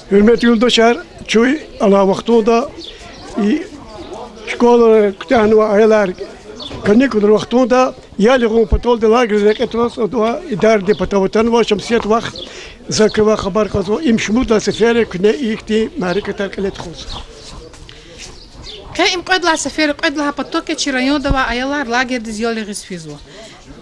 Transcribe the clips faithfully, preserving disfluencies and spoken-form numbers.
Гьуьрметлу юлдашар, чун алай вахтунда, и школа куьтягьнавай аялар каникулрин вахтунда ял ягъун паталди лагердиз рекье тваз, адавай идарадин патав атанва, Шамсият вах, за квевай хабар кьазва, им шумуд лагьай сефер я куьне ихьтин мярекатар кьиле тухуз. Къе им кьвед лагьай сефер я, кьвед лагьай патак я чи районда авай аялар лагердиз ял ягъиз физва.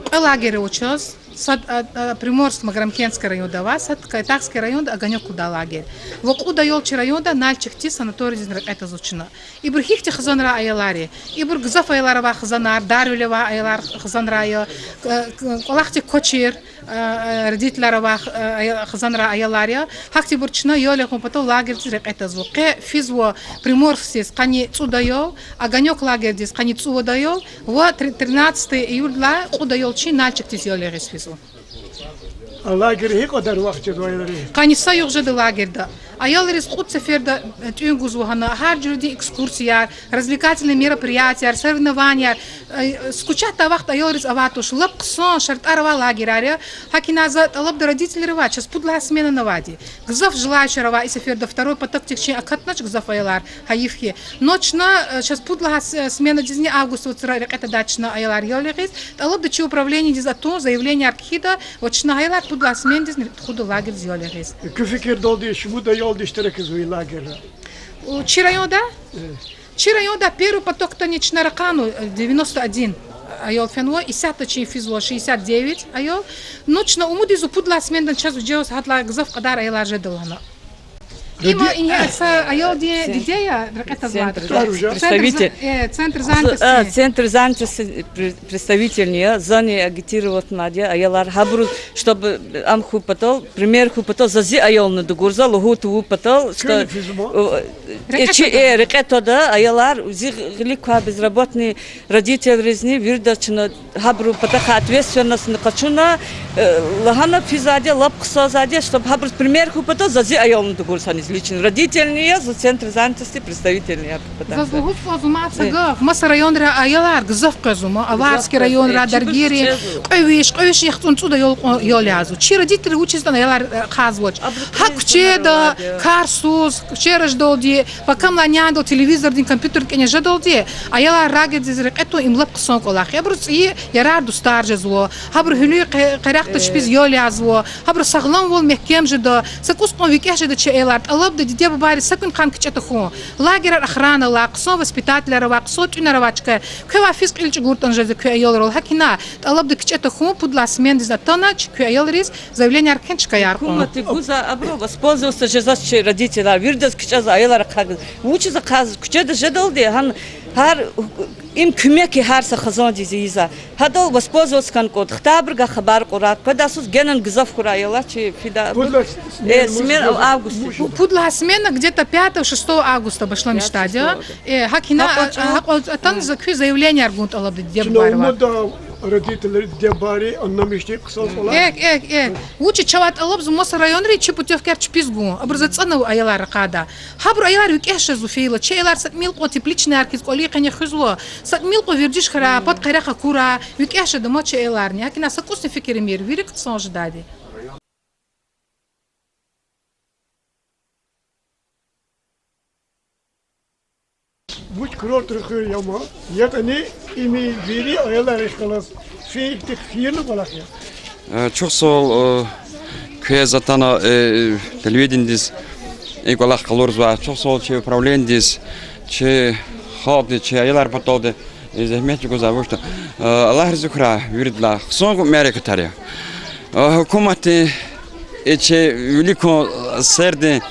Кьве лагерь ава чаз, сад, а, а, Приморск, Магарамкентский районда авай, сад Кайтахский районда Огонёк лугьудай лагерь. Ва кьуд аял чи районда Нальчикдиз санаториядиз рекье твазва чна. Ибур гьихьтин хизанрай аялар я. Ибур гзаф аялар авай хизанар, дарвиле авай аялар хизанрай я, к-, к-, кӀвалахдик квачир, а, а, родителар авай, а, ая-, хизанрай аялар я. Гьахьтинбур чна ял ягъун патал лагердиз рекье твазва. Къе физва Приморскдиз къанни цӀуд аял, Огонёк лагердиз къанни цӀувад аял ва три-, тринадцатое июлдилай кьуд аял чи Нальчикдиз ял ягъиз физва. А лагерь гьи кьадар вахт жезвайди я? Къанни са югъ жеда лагерьда. Аялриз кьуд сеферда, э, тӀуьн гузва гьана, гьар жуьредин экскурсияр, развлекательный мероприятияр, соревнованияр, э, скучать авай вахт аялриз авайди туш, лап хъсан шартӀар авай лагерьар я. ГьакӀ ина за тӀалабда родителривай, чаз пуд лагьай смена авайди. Гзаф желающийар авай и сеферда, второй патакдик чин акатнач гзаф аялар, гьайиф хьи. Но чна, э, чаз пуд лагьай с-, э, сменадизни август вацра рекье твадай чна аялар ял ягъиз. ТӀалабда чи управлениедиз атун, заявленияр кхьида, ва чна гьа аялар пуд лагьай сменадизни тухуда лагердиз ял ягъиз. Куь фикирдалди, шумуд аялди иштиракзава и лагерда? У, чи районда? Э. Чи районда первый патактани чна ракъурна, э, девяносто один аял фенва, исятда чин физва шестьдесят девять аял. Ну, чна умуд ийизва, пуд лагьай сменадан чаз вижеваз гьадалай гзаф кьадар аялар жеда лагьана. Има ингье са аялдин диде я, рекье твазвайди. Центр занятости, представитель. Центр за-, э, центр занятости. А, центр занятости пре-, представительни я, зани агитировать авунвайди я аялар, гьабуруз, чтобы ам хьун патал, пример хьун патал, за зи аялни дугурзава, лугьун тавун патал, что, э, чи, э, рекье твада аялар, зи гъилик квай безработный родительризни виридаз чна гьабурун патахъай ответственностьни къачуна, э, лагьана физвайди я, лап хъсанвайди я, чтоб гьабуруз пример хьун патал, за зи аялни дугурзава, лично родительни я, за центр занятости представительни я. Заз лугьуз кӀанзава мад са гаф, маса районрай аялар гзаф къвезва, ма, Аварский районра, Даргийрин, кьве виш, кьве виш яхцӀурни цӀуд аял кьван ял язва. Чи родительри вучиз ятӀани аялар, э, ахъайзавач? Гьакӏ кучеда, карсуз, кучера жедалди, пакамлай няндал телевизордин, компьютердин кӀане жедалди, аялар лагердиз рекье тун им лап хъсан кӀвалах я. Абуруз цӀийи ярар-дустар жезва, гьабуру гьуьлуьн къе-, къерехда чпиз ял язва, гьабуру сагъламвал мягькем жеда, са кӀус кьван викӀегь жеда чи аялар, тӀалабда диде-бубайриз са гуьнахъ кичӀе тахьун. Лагерар охрана авай, хъсан воспитателар авай, хъсан тӀуьнар авай чкаяр. Квевай физ кьил чӀугуртӀани жезва куь аялрал. ГьакӀ ина, тӀалабда кичӀе тахьун, пуд лагьай сменадиз атанач куь аялриз, заявленияр кхьин, чкаяр кьун. Гьукуматди гузвай абуру воспользоваться жезвач чи родителар, виридаз кичӀезва аялар ахъайна. Вучиз ахъайзава? Кучеда жедалди, гьа, гьар, им куьмек я гьар са хизандиз ийизвай. Гьадал воспользоваться хьана кӀанда, хтайбурувай хабар кьурай, къведайсуз генани гзаф хьурай аялар чи фида. Пуд лагьай смена августдиз. Пуд лагьай смена где-то пятого-шестого августа башламишдай. Э, гьакӀ ина, гьакӀ атана за куь заявленияр гун тӀалабда диде-бубайривай. Родителри, диде-бубайри аннамишди хъсан кӀвалах. Экв, экв, экв. Вучиз чавай тӀалабзава маса районри чи путёвкаяр чпиз гун. Абуру за цӀанава аялар ракъада. Гьабуру аялар викӀегь жезва фейила. Чи аялар са тӀимил кьван тепличныйяр хьиз кӀвалин къене хуьзва. Са тӀимил кьван вердиш хьурай, пад-къерех акурай. ВикӀегь жеда ма чи аяларни. ГьакӀ ина са кӀусни фикирмир, вири хъсан жедайди. Вуч курортный хуьр я ма, ятӀани им вири аялрихъ галаз фейи ихьтин хийирна кӀвалах я. Э, чухсагъул, э, квез атана, э, телевидениедиз и кӀвалах къалурзавай, чухсагъул чи управлениедиз, чи халкьдиз, чи аялар паталди, э, зегьмет чӀугвазвай вучда. Э, Аллагь рази хьурай виридалай. Хъсан мярекатар я. Э, гьукуматди, э, чи виликан сердин,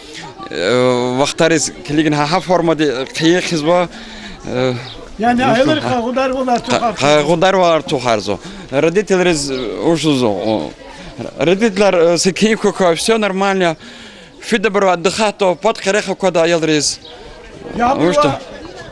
э, вахтариз килигна гьа, гьа формади хъийин хъийизва, э, яни аялар къайгъударвал артухарзава. Къайгъударвал артухарзава. Родительриз, э, вучзава, о, родителар, э, секин хьухь, всё нормально. Фидайбуру отдыхать авай, пад-къерех аквадай аялриз. Вучда?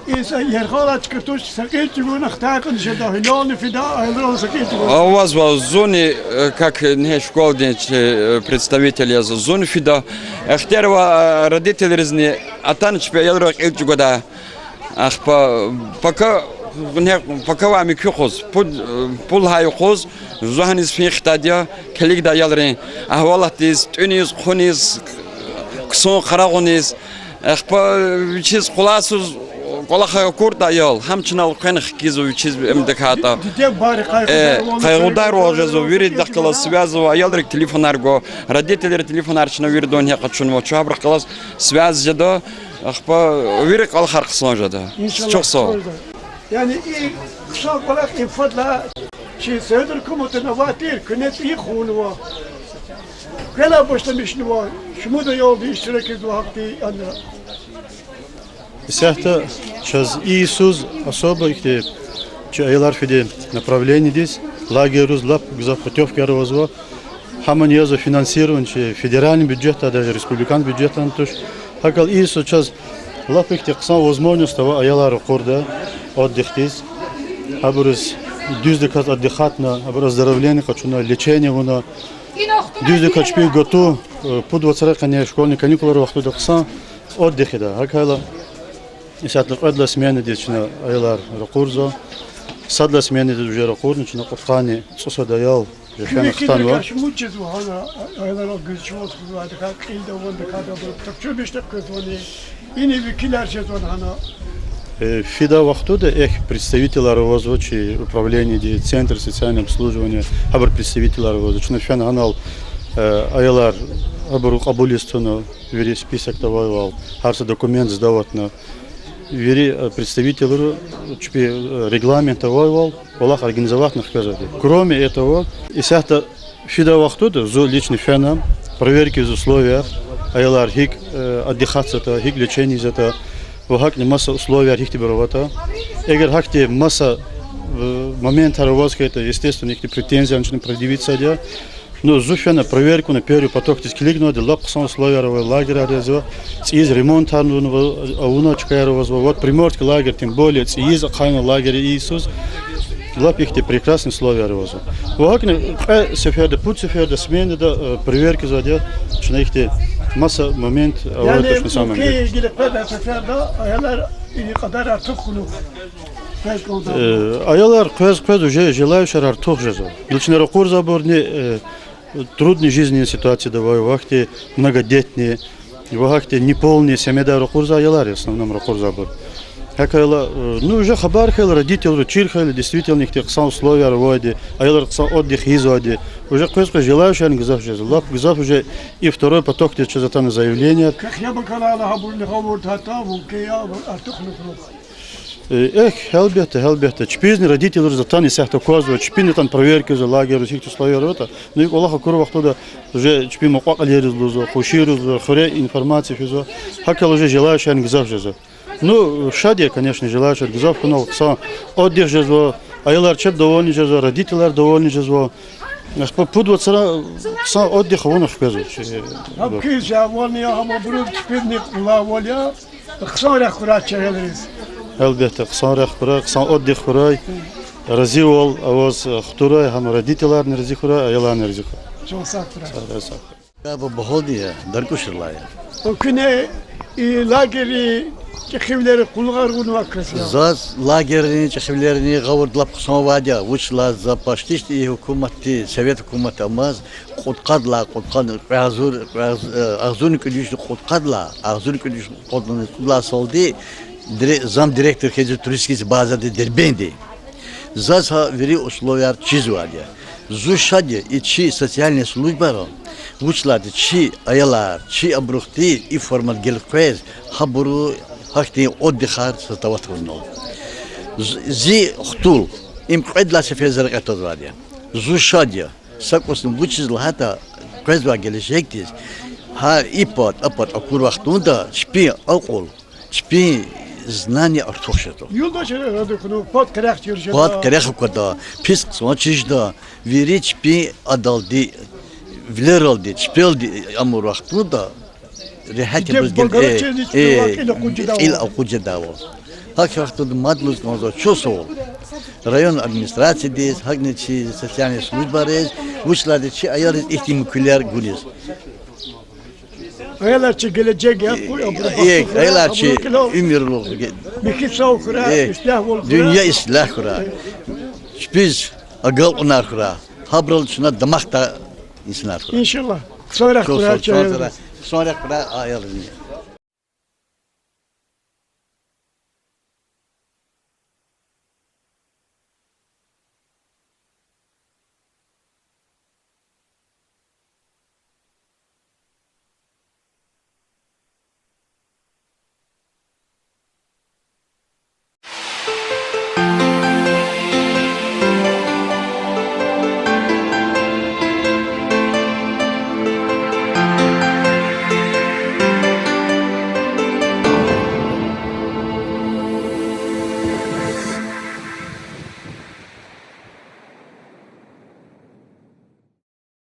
Иса яргъал ачкатуш са кьил чӀугуна хтай кьуна жеда, гьилални фида, аялрал са кьил чӀугуна. Авазва, зунни, э, как, э, школадин, э, представитель яз, зун фида. Ихтияр ава, э, родительризни атана чпи аялрал кьил чӀугвадай. Ахпа пака, не, пака вай муькуь юкъуз, пуд, э, пуд лагьай юкъуз, зун гьаниз фин хтайди я, килигда аялрин агьвалатдиз, тӀуьниз, хъуниз, Ксун къарагъуниз, ахпа вичиз къулайсуз кӀвалахар акуртӀа аял, гьам чна элкъвена хкизва вичиз, эмдакатӀа. Дидед бари къайгъударвал, къайгъударвал жезва, виридахъ галаз связь ава, аялрик телефонар гва, родителрин телефонар чна виридан гьакъ къачунва, чун гьабурухъ галаз связь жеда, ахпа вири кӀвалахар хъсан жеда. Чухсагъ. Яни и хъсан кӀвалах и фадлай чи Севдур куматна авай тир, куьне цӀийи хъувунва. Квелай башламишнава, шумуд аялди иштиракзава гьахьтин ана. Исятда чаз иесуз особо ихьтин чи аялар фидай направлениедиз, лагерриз лап гзаф путёвкаяр авазва. Гьамни язва финансирование чи федеральный бюджетдай, даже республикан бюджетдай туш. ГьакӀ хьайила иесуз чаз лап ихьтин хъсан возможность ава аялар ракъурда отдыхдиз. Абуруз дуьздаказ отдыхатьна, абур оздоровление къачуна, лечение авуна. Дуьздаказ чпин гату, э, пуд вацра къене школьный каникулар вахтунда хъсан отдых ийида. ГьакӀ хьайила исятда кьвед лагьай сменадиз чна аялар ракъурзава. Сад лагьай сменадиз уже ракъурна чна кьудкъанни цӀусад аял, яшана хтанва. Куьне килигаш муд жезва гьана, аялар гуьзчивал тухузвайдакай, кьилди авайдакай, абур тапшурмишда къвезвани, ина векилар жезвани гьана? Э, фидай вахтунда эхь представителар авазва чи управлениеди, центр социального обслуживания, гьабур представителар авазва. Чна фена гьанал, э, аялар, абуру кьабулиз туна, вири списокда авайвал, гьар са документ сдаватьна. Вири, э, представителри чпи, э, регламентда авайвал кӀвалах организоватьна хквезвайди. Кроме этого, исятда фидай вахтунда зун лично фена, проверка ийизва условияр, аялар гьикӀ, э, отдыхатьзаватӀа, гьикӀ лечение ийизватӀа, ва гьакӀни маса условияр гьихьтинбур аватӀа. Эгер гьахьтин маса, э, моментар аваз хьайитӀа, естественно, ихьтин претензияр чна предъявитьзавайди я. Ну, зун фена проверка авуна, первый потокдиз килигнавайди, лап хъсан условияр авай лагерар язва, цӀийиз ремонтар авуна, авуна чкаяр авазва. Вот Приморский лагерь, тем более, цӀийиз ахъайна лагерь я иесуз, лап ихьтин прекрасный условияр авазва. Ва гьакӀни кьве сеферда, пуд сеферда, сменада, э, проверка ийизвайди я чна ихьтин маса момент авай. Яни точно самое, мумкин я гила кьвед лагьай сеферда аялар и кьадар артух хьунухь? Э, аялар къвез-къвез уже желающийяр артух жезва. Гила чна ракъурзавайбурни, э, трудный жизненный ситуацияда авай, вахьтин многодетный, ва гьахьтин неполный семьядай ракъурзавай аялар я, в основном ракъурзавайбур. ГьакӀ хьайила, э, ну, уже хабар хьайила, родительри чир хьайила, действительно, ихьтин хъсан условияр авайди, аялар хъсан отдых ийизвайди, уже къвез-къвез желающийярни гзаф жезва. Лап гзаф уже и второй потокдиз чаз атана заявленияр. Квехъ яб акалайла гьабурни гъавурда гьатта, мумкин я, артух хьунухь. Э, эхь, гьелбетда, гьелбетда. Чпизни родительриз атана исятда аквазва, чпини атана проверка ийизва лагерриз, гьихьтин условияр аватӀа. Ну, и кӀвалах акурай вахтунда уже чпин мукьва-кьилийриз лугьузва, къуншийриз лугьузва, хуьре информация физва. ГьакӀ хьайила уже желающийярни гзаф жезва. Ну, шад я, конечно, желающийяр гзаф хьунал, хъсан отдых жезва, аялар чеб довольный жезва, родительар довольный жезва. Ахпа пуд вацра хъсан отдых авуна хквезва. Гьам квез жавални я, гьам абуруз чпизни кьулайвал я. Хъсан рехъ хьурай чи аялриз. Гьелбетда, хъсан рехъ хьурай, хъсан отдых хьурай. Разивал аваз хтурай, гьам родительарни рази хьурай, аяларни рази хьурай. Чан сагъ хьурай. Сагърай, сагърай. Аба Багьалди я, Даркушрилай я. Куьне и лагеррин чӀехивилер къуллугъар гъунвай кас я? Заз лагеррин чӀехивилерни гъавурда лап хъсан авайди я, вучиз лагьайтӀа за почти и гьукуматди, совет гьукуматди амаз кьудкъадалай, кьудкъад-, кьве агъзур, кьве агъз-, э, агъзурни кӀуьд вишни кьудкъадалай, агъзурни кӀуьд вишни кьудкъадалай, кьудкъадалай салди дре-, замдиректор хьиз туристический базади Дербентди. Заз гьа вири условияр чизвайди я. Зун шад я и чи социальный службайра, вучиз лагьайтӀа чи аялар, чи абурухтир и формада гелкъвез, гьабуру гьахьтин отдыхар сад аватунал. З-, зи хтул, им кьвед лагьай сефер за рекье твазвайди я. Зун шад я. Са кӀусни, вучиз лагьайтӀа къвезвай гележегдиз гьа и пад, а пад акур вахтунда чпин акьул, чпин знание артух жезва. Юлдашри ради хьунухь, пад къерех чир жеда. Пад къерех аквада, пис хъсан чир жеда, вири чпин адалди, вилералди, чпелди амур вахтунда регьятдиз гел-, э, э, кьил акъудиз жедайвал. ГьакӀ вахтунда мад лугьуз кӀанзава чухсагъул район администрациядиз, гьакӀни чи социальный службайриз, вучиз лагьайтӀа чи аялриз ихьтин муькуьлер гуниз. Аялар чи гележег я, э, аялар чи уьмуьрлух, михьи сав хьурай, э, ислягьвал хьурай, дуьнья ислягь хьурай, чпиз агалкьунар хьурай, гьабурал чна дамахдай инсанар хьурай. Иншаллагь. Хъсан рехъ хьурай чи аялриз. Хъсан рехъ хьурай аялризни.